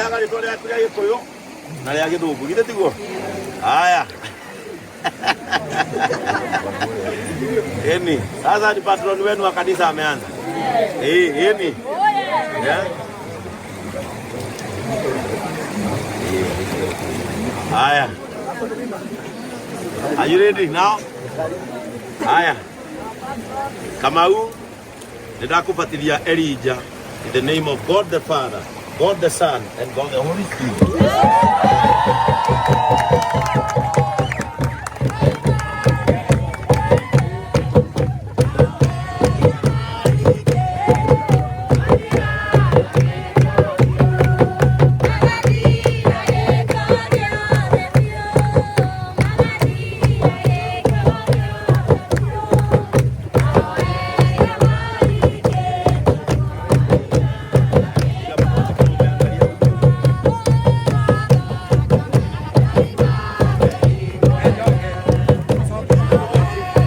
Ndĩkũheaga rĩtwa rĩaku rĩa Gĩkũyũ na rĩa Gĩthũngũ, githĩ tiguo? Haya. Eni, sasa ni patron wenu wa kanisa ameanza. Eh, eni. Yeah. Haya. Are you ready now? Haya. Kamau, nĩndakũbatithia Elijah in the name of God the Father, God the Son, and God the Holy Spirit.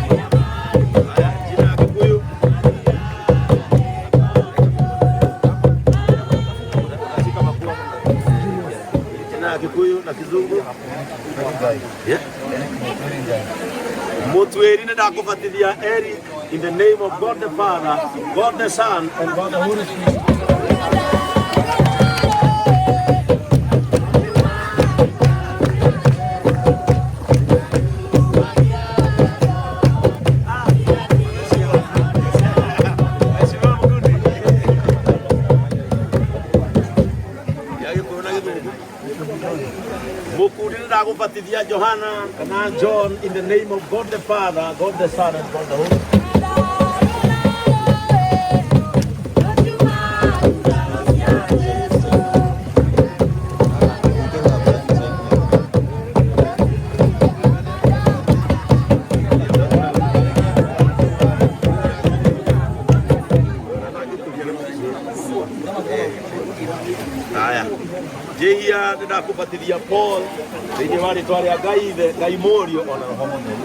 Haya, jina ya Kikuyu. Unashika mapua. Jina ya Kikuyu na Kizungu. Yeah. Mutwiri nĩ ndakũbatithia Eric in the name of God the Father, God the Son, and God the Holy Spirit. Mheshimiwa Mugundi. Ya Gĩkũyũ na Gĩthũngũ. Mukundi nĩ ndakũbatithia Johana kana John in the name of God the Father, God the Son, and God the Holy Spirit. Haya. Njĩhia nĩ ndakũbatithia Paul thĩinĩ wa rĩtwa rĩa Ngai Ithe, Ngai Mũriũ ona Roho Mũtheru.